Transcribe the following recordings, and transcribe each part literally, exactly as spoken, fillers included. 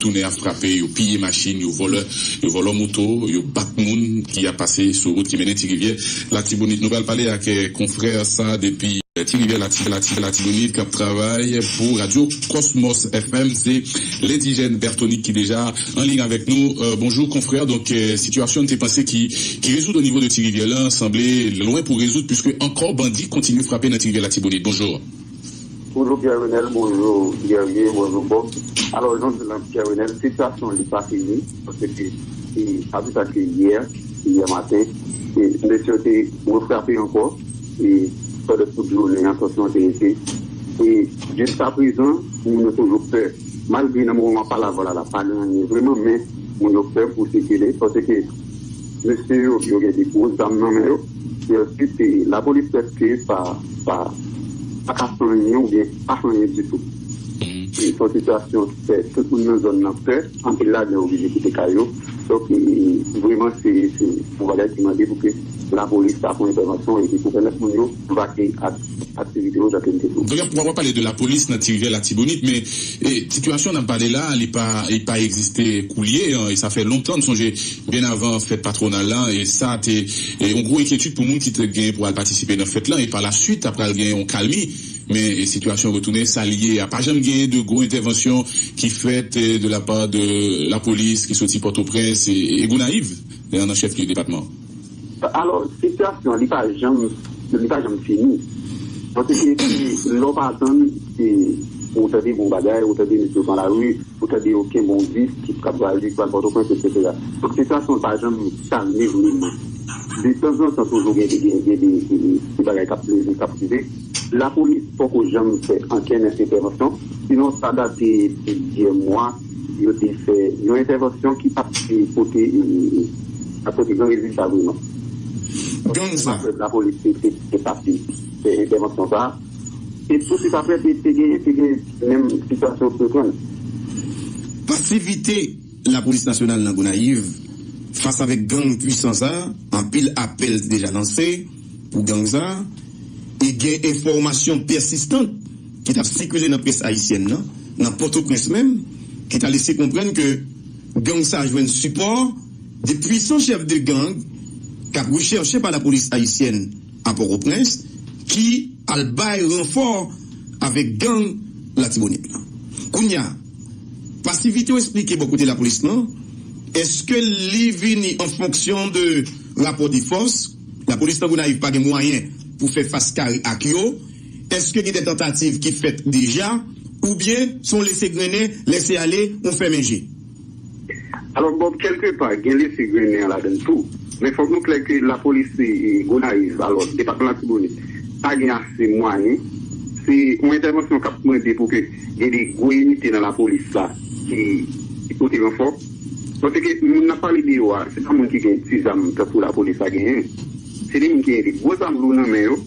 tounen ap frape, yo piye machin, yo vòlè, yo vòlè moto, yo bat moun ki ap pase sou wout ki mennen Ti Rivyè Latibonit. Nou pral pale ak, eh, konfrè sa depi, eh, Ti Rivyè Lati-, Lati-, Latibonit k ap travay pou Radyo Kòsmòs F M. Se Lendijèn Bertonique ki deja an liy avèk nou. Eh, bonjou, konfrè. Donk, eh, sitiyasyon n te panse ki, ki rezoud o nivo de Ti Rivyè la, sanble lwen pou rezoud, piske ankò bandi kontinye frape nan Ti Rivyè Latibonit. Bonjou. Bonjou Pierre Renel, bonjou Guerrier, bonjou Bob. Alò, jan w di la, Pierre Renel, sitiyasyon li pa fini, paske se pa pli ta ke yè, yè maten, e mesye yo te refrape ankò, e pandan tout jounen an, tansyon an te rete. E jiskaprezan, moun yo toujou pè. Malgre nan moman m ap pale avè w la, la pa gen anyen vrèman, men moun yo pè pou sikile, paske mesye yo, yo gen de gwo zam nan men yo. E answit, e, lapolis prèske pa, pa, pa ka fè anyen oubyen pa fè anyen ditou. Se yon sitiyasyon ki fè tout moun nan zòn nan pè. Anpil ladan yo oblije kite kay yo. Donk, e, vrèman, se, se yon bagay ki mande pou ke lapolis ta fè yon entèvansyon epi pou pèmèt moun yo vake ak aktivite yo jan ke n te di w. Donk, w ap pale de lapolis nan Ti Rivyè Latibonit, men, e, sitiyasyon n ap pale la, li pa, li pa egziste koulye, an, e sa fè lontan, n sonje, byen avan fèt patwonal la, e sa te, e, yon gwo enkyetid pou moun ki te gen pou al patisipe nan fèt la, e pa la swit, ta pral gen yon kalmi, men, e, sitiyasyon retounen, sa l ye a. Pa janm gen de gwo entèvansyon ki fèt, e, de la pa de lapolis ki soti Pòtoprens e, e Gonayiv, e, nan chèflye depatman. Alò, sitiyasyon, li pa janm, li pa janm fini. Paske lè w pa atann, e, ou tande bon bagay, ou tande mesye yo pran lari, ou tande yo kenbe yon bis ki ka pral, ki pral Pòtoprens, etsetera. Donk, sitiyasyon pa janm kalme vrèman. De tanzantan, toujou gen, gen, gen de, de, de bagay k ap leve, k ap rive. Lapolis poko janm fè ankenn entèvansyon. Sinon, sa date plizyè mwa, yo te fè yon entèvansyon ki pa t pote, e, pa t pote gran rezilta vrèman. Gang sa. Lapolis te, te, te pase fè entèvansyon sa. E tousuit apre, te, te gen, te gen menm sitiyasyon reprann. Pasivite Lapolis Nasyonal nan Gonayiv fas avèk gang pwisan sa, anpil apèl te deja lanse pou gang sa, e gen enfòmasyon pèsistan ki t ap sikile nan près ayisyèn nan, nan Pòtoprens menm, ki ta lese konprann ke gang sa jwenn sipò de pwisan chèf de gang k ap rechèche pa lapolis ayisyèn a Pòtoprens, ki al bay ranfò avèk gang Latibonit la. Kounye a, pasivite w esplike bò kote lapolis lan, èske li vini an fonksyon de rapò de fòs? Lapolis nan Gonayiv pa gen mwayen pou fè fas kare ak yo. Èske gen de tantativ ki fèt deja? Oubyen se yon lese grennen, lese ale, yon fèmen je? Alò, Bob, kèlkepa, gen lese grennen an ladan l tou. Men fòk nou klè ke lapolis, e, e, Gonayiv, alò, depatman Latibonit, pa gen ase mwayen. Se yon entèvansyon k ap mande pou ke gen de gwo inite nan lapolis la ki, ki pote ranfò. Paske moun n ap pale de yo a, se pa moun ki gen ti zam tankou lapolis la genyen. Se de moun ki gen de gwo zam lou nan men yo.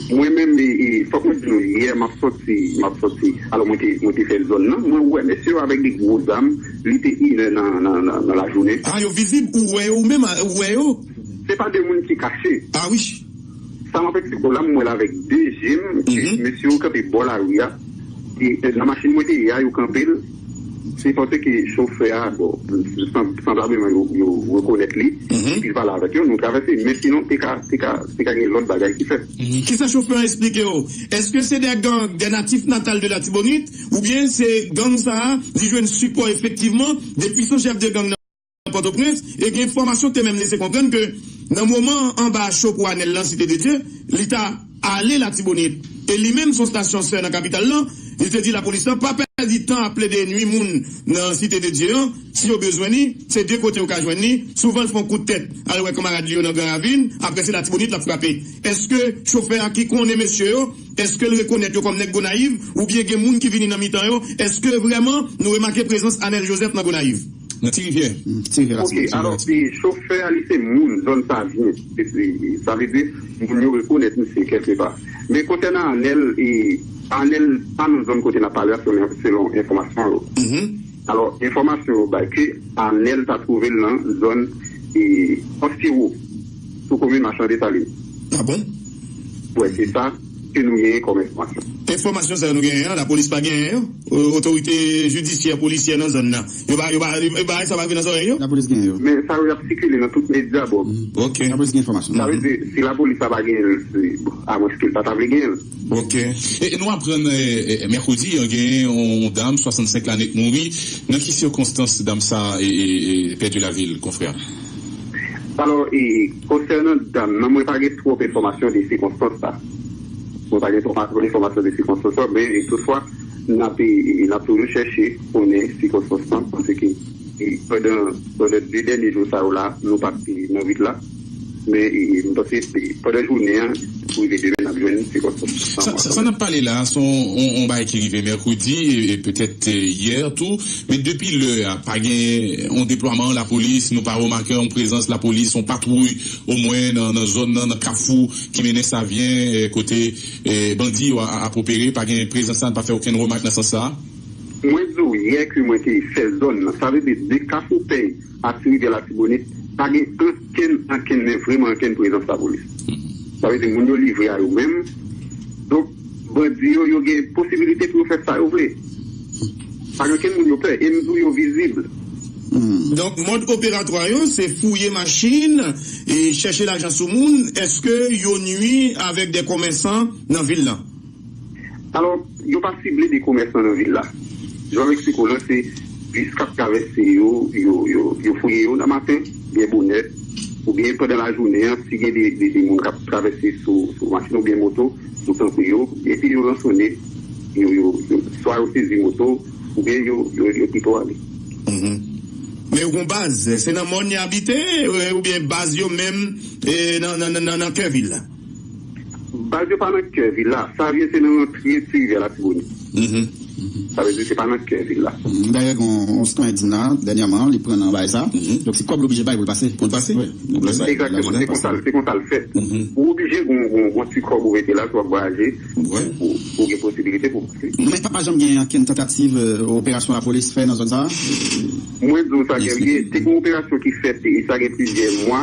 Mwen menm, e, e, fòk mwen di nou, yè m ap sòti, m ap sòti. Alò, mwen te, mwen te fè zòn nan. Mwen wè mesye yo avèk de gwo zam, li te inè nan, nan, nan, nan lajounen. Ah, yo vizib, ou wè yo, ou menm, ou wè yo? Se pa de moun ki kache. Ah wi. Sa m ap eksplike w la, m wè l avèk de je m, mesye yo kanpe bò lari a. E, e, nan machin mwen te ye a, yo kanpe l. Se paske chofè a, bon, san-, sanblableman yo, yo rekonèt li. Epi l pale avèk yo, nou travèse. Men sinon, te ka, te ka, te ka gen lòt bagay ki fèt. Kisa chofè a eksplike w? Èske se de gang, de natif natal de Latibonit, oubyen se gang sa a, li jwenn sipò efektivman de pwisan chèf de gang nan Pòtoprens, e gen enfòmasyon ki te menm lese konprann ke nan moman anba cho pou Anèl nan Site de Dye, li ta ale Latibonit. E li menm se yon stasyon sè nan kapital lan, li te di lapolis lan pa pèdi tan ap plede nwi moun nan Site de Dye an, si yo bezwen li, se de kote yo ka jwenn li, souvan l fè yon kout tèt, al wè kanmarad li yo nan Gran Ravin, apre se Latibonit l ap frape. Èske chofè a ki konnen mesye yo, èske l rekonèt yo kòm nèg Gonayiv, oubyen gen moun ki vini nan mitan yo, èske vrèman nou remake prezans Anèl Joseph nan Gonayiv? Nan Ti Rivyè. Ti Rivyè la. Ok, alò, e, chofè a, li se moun zòn Savyen. E, e, sa vle di, moun yo rekonèt misye kèlkepa. Men konsènan Anèl, e, Anèl pa nan zòn kote n ap pale a, selon, selon enfòmasyon yo. Alò, enfòmasyon yo bay ke Anèl ta twouve l nan zòn, e, Ansewo, sou komin Machan Desalin. Ah bon? Wè, se sa. ke nou genyen kòm enfòmasyon. Enfòmasyon sa yo nou genyen an, lapolis pa genyen yo? O- Otorite jidisyè, polisyè nan zòn nan, yo pa, yo pa, yo pa, sa pa vin nan zòrèy yo? Lapolis genyen yo. Men sa yo ap sikile nan tout medya, Bob. Ok. Lapolis gen enfòmasyon. Sa vle di, si lapolis la pa genyen l, se, bon, amwenske l pa ta vle genyen l. Ok. E nou aprann, e, e, mèkredi, an, genyen yon dam, swasannsenk lane, k mouri. Nan ki sikonstans dam sa, e, e, e, pèdi lavi l, konfrè? Alò, e, konsènan dam nan, mwen pa gen twòp enfòmasyon de sikonstans sa. Mwen pa gen twòp enfòmasyon de sikonstans sa, men, e, toutfwa, n ap, e, n ap toujou chèche konnen sikonstans lan, paske, e, pandan, pandan de dènye jou sa yo la, nou pa t, e, nan vil la. Men, e, e, m panse, e, pandan jounen an, pou rive demen, n ap jwenn sikonstans lan. Sa, sa, sa n ap pale la, se yon, yon, yon bagay ki rive mèkredi, e, e petèt, e, yè tou. Men depi lè a, pa gen yon deplwaman lapolis, nou pa remake yon prezans lapolis, yon patwouy, omwen nan, nan zòn nan, nan Kafou, ki mennen Savyen, e, kote, e, bandi yo a, a, ap opere, pa gen prezans sa, n pa fè okenn remak nan sans sa a? Mwen di w yè ke mwen te fè zòn nan, sa vle di de Kafou Pèy a Ti Rivyè Latibonit, pa gen ankenn, ankenn, men vrèman ankenn prezans lapolis. Sa vle di moun yo livre a yo menm. Donk, bandi yo, yo gen posibilite pou yo fè sa yo vle. Pa gen ankenn moun yo pè, e m di w yo vizib. Donk, mòd operatwa yo, se fouye machin, e chèche lajan sou moun. Èske yo nwi avèk de komèsan nan vil lan? Alò, yo pa sible de komèsan nan vil la. Jan Meksiko lan, se bis k ap travèse yo, yo, yo, yo fouye yo nan maten, byen bonè, oubyen pandan lajounen an, si gen de, de, de moun k ap travèse sou, sou machin oubyen moto, yo tankou yo, epi yo ransonnen, yo, yo, yo, swa yo sezi moto, oubyen yo, yo, yo kite w ale. Men yo gon baz, se nan mòn y abite, e, oubyen baz yo menm, e, nan, nan, nan, nan, nan kè vil la? Baz yo pa nan kè vil la. Savyen se nan rantre Ti Rivyè Latibonit. Sa vle di se pa nan kè vil la. Dayè, gen yon sitwayen di m la, dènyèman, li pran nan bagay sa. Donk, se kòb li oblije bay pou l pase. Pou l pase? Wi. Egzakteman. Se konsa, se konsa l fèt. Ou oblije gon, gon, gon ti kòb ou mete la, si w ap vwayaje, pou, pou, pou gen posibilite pou w pase. Non, men pa, pa janm gen ankenn tantativ, e, operasyon lapolis fè nan zòn sa a? Mwen di w sa, gen, gen, te gen operasyon ki fèt, e sa gen plizyè mwa,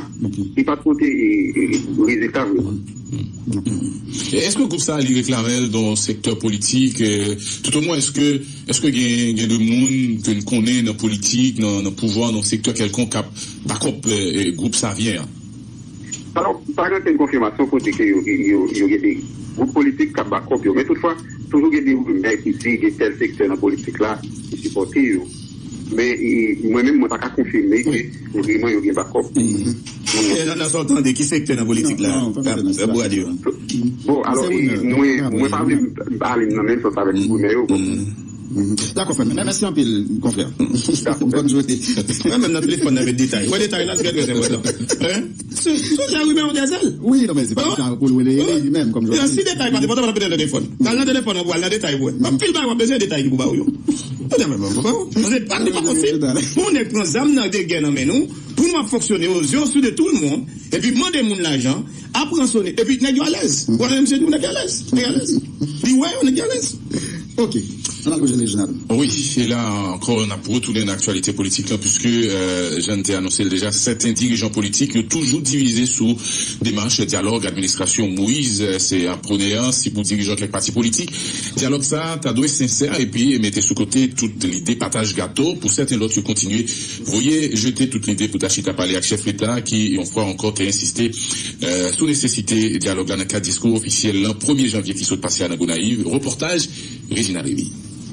li pa t pote, e, e, rezilta vrèman. E èske gwoup sa a, li reklame l nan sektè politik? E, toutomwen, èske, èske gen, gen de moun ke n konnen nan politik, nan, nan pouvwa, nan sektè kèlkonk k ap bakòp, e, e, gwoup Savyen an? Alò, pa gen ankenn konfimasyon kote ke yo, yo, yo gen de gwoup politik k ap bakòp yo. Men toutfwa, toujou gen de rimè ki di gen tèl sektè nan politik la ki sipòte yo. Men, e, mwen menm, mwen pa ka konfime ke vrèman yo gen bakòp. E nan, nan sa w tande, ki sektè nan politik la k ap, k ap bwade yo? Bon, alò, e, mwen, mwen pa vle ale nan menm sans avèk rimè yo. Dakò, frè m. Mèsi anpil, konfrè. Bòn jounen. Mwen menm nan telefòn nan met detay. Wè detay la, se trè enpòtan. Hein? Sou, sou la rimè yon dèzèl. Wi, non, men se pa yon jan pou l rele li menm kòm jodi. Si detay pa enpòtan, pa nan telefòn. Al nan telefòn an pou al nan detay pou wè. Anpil bagay w ap bezwen detay ki pou ba w yo. Ou te menm, pa, pa, pa, se pa, li pa posib. Pou nèg pran zam nan de gè nan men nou, pou nou ap fonksyone aux yeux, aux yeux de tout le monde, epi mande moun lajan, ap ransone, epi nèg yo alèz. Ou wè, mesye di w nèg yo alèz. Nèg yo alèz. Li wè yo, nèg yo alèz. Ok. Ann al pou Jean Reginald. Wi, e la ankò, n ap retounen nan aktyalite politik la, puiske, euh, jan n te anonse l deja, sèten dirijan politik yo toujou divize sou demach dyalòg administrasyon Moïse, euh, se ap pwone an, si pou dirijan kèk pati politik, dyalòg sa a ta dwe sensè epi mete sou kote tout lide pataj gato. Pou sèten lòt, yo kontinye voye jete tout lide pou ta chita pale ak chèf leta ki, yon fwa ankò, te ensiste, euh, sou nesesite dyalòg la nan kad diskou ofisyèl lan premye janvye ki sot pase a nan Gonayiv. Repòtaj Reginald Rémy.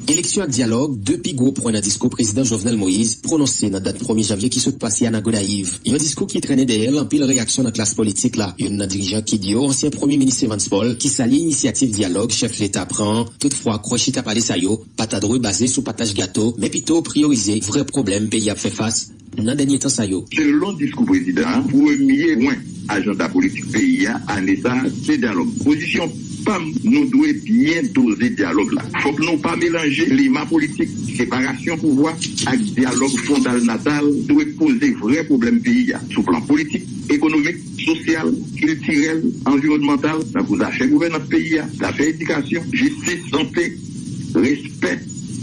Eleksyon ak dyalòg, de pi gwo pwen nan diskou prezidan Jovenel Moïse pwononse nan dat premye janvye ki sot pase a nan Gonayiv. Yon diskou ki trennen dèyè l anpil reyaksyon nan klas politik la. Youn nan dirijan KID yo, ansyen premye minis Evans Paul, ki salye inisyativ dyalòg chèf leta pran an, toutfwa kwè chita pale sa yo pa ta dwe baze sou pataj gato, men pito priyorize vrè pwoblèm peyi ap fè fas nan dènye tan sa yo. Selon diskou prezidan an, premye pwen ajanda politik peyi a ane sa a, se dyalòg. Pozisyon pa m, nou dwe byen doze dyalòg la. Fòk nou pa melanje klima politik, separasyon pouvwa ak dyalòg fondalnatal dwe poze vrè pwoblèm peyi a, sou plan politik, ekonomik, sosyal, kiltirèl, anviwònmantal, tankou zafè gouvènans peyi a, zafè edikasyon, jistis, sante, respè,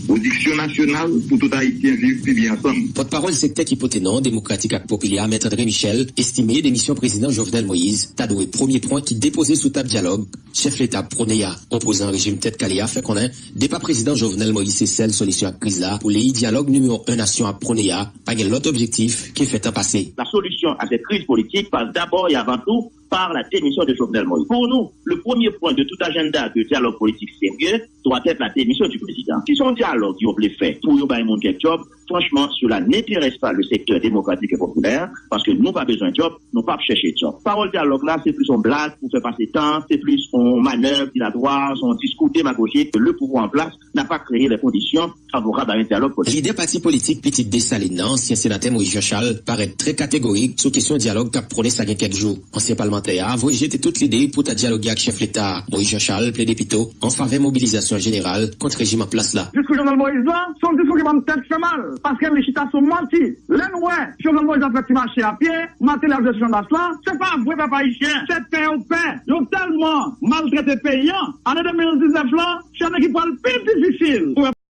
Pwodiksyon nasyonal pou tout Ayisyen viv pi byen ansanm. Pòtpawòl sektè ki pote non Demokratik ak Popilè a, Mèt André Michel, estime demisyon Prezidan Jovenel Moïse ta dwe premye pwen ki depoze sou tab dyalòg chèf Leta ap pwone a. Opozan rejim Tèt Kale a fè konnen depa Prezidan Jovenel Moïse se sèl solisyon ak kriz la pou leyi dyalòg nimewo en nasyon ap pwone a, pa gen lòt objektif ke fè tan pase. La solution à cette crise politique passe d'abord et avant tout par la démission de Jovenel Moïse. Pour nous, le premier point de tout agenda de dialogue politique sérieux doit être la démission du président. Si c'est un dialogue, vous voulez faire pour vous, ben, mon job, franchement, cela n'intéresse pas le secteur démocratique et populaire, parce que nous pas besoin de job, nous pas chercher de job. Parole dialogue là, c'est plus un blague pour faire passer temps, c'est plus une manœuvre dilatoire, un discours démagogique. Le pouvoir en place n'a pas créé les conditions favorable à un dialogue politique. Lidè pati politik Pitit Desalin nan, ansyen senatè Moïse Jean Charles, parèt trè kategorik sou kesyon dyalòg k ap pwone sa gen kèk jou. Ansyen palmantè a voye jete tout lide pou ta dyaloge ak chèf Leta a. Moïse Jean Charles plede pito an favè mobilizasyon jeneral kont rejim an plas la. Diskou Jovenel Moïse la, se yon diskou ki ban m tèt fè mal, paske li chita sou manti. Lè n wè Jovenel Moïse ap fè ti mache a pye, Martelly ap jwe sou chanbas la, se pa vre pèp ayisyen, se pè yo pè. Yo tèlman maltrete peyi an, ane de mil diznèf la, se ane ki pral pi difisil pou